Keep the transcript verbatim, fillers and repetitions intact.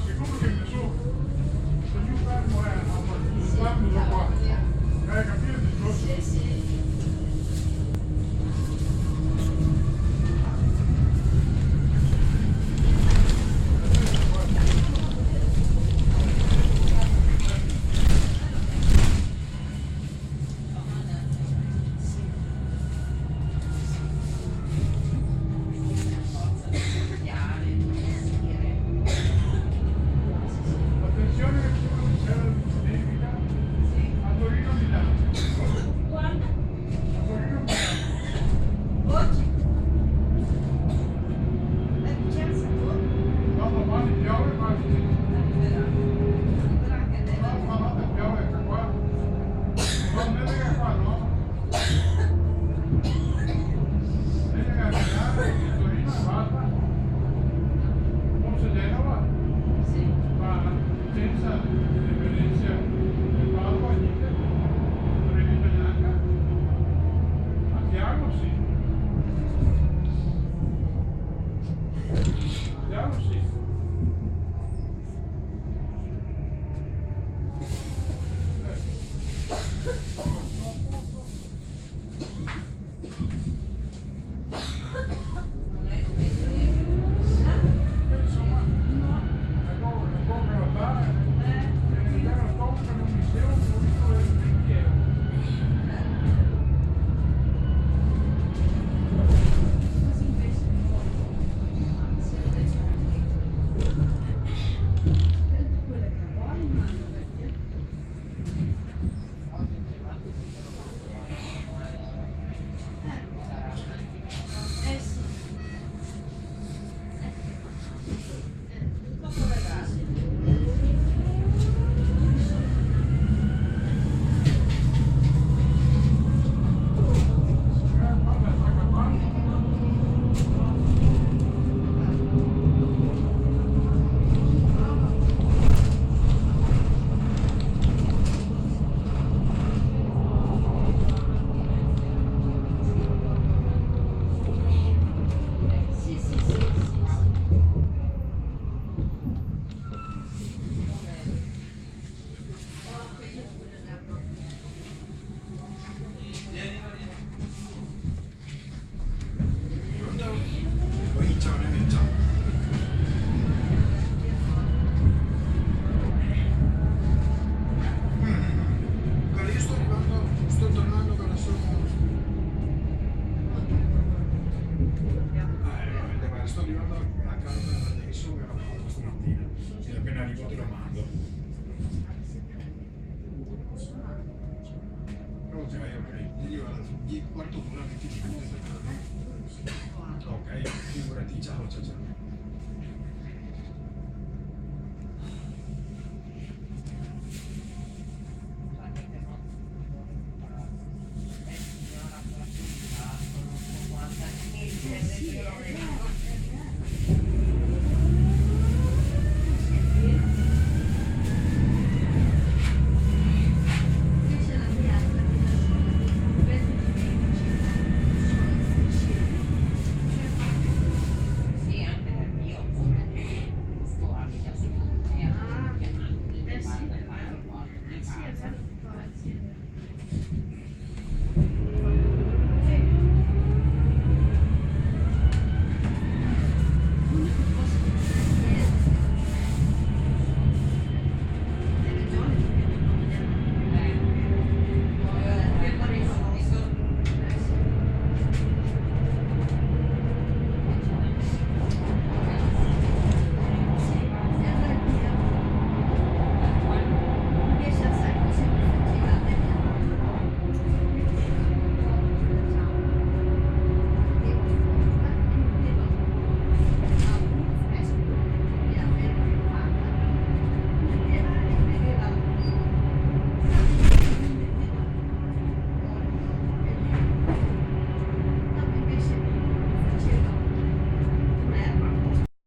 Siccome che mi so, sto più fermo, eh, a fare un cambio da qua. Hai capito il discorso? Sì, sì. Attenzione che ci vuole un cielo di musica. A Torino, Milano. Quando? A Torino, Milano. Oggi? È successo? No, domani piove quasi. Domani stanotte piove anche qua. Ma non è che qua, no? Vedi che a Milano, Torino e basta. Forse Genova? Sì. Ma Vicenza, Venezia, e Padova, niente. Non riesce neanche. A Chiago, sì. A Chiago, sì. Sto rivando a casa, insoma, ero a casa stamattina, e apena rivo te lo mando. Però se vai a prendere, io vado, quarto d'ora, venti minuti. Ok, figurati,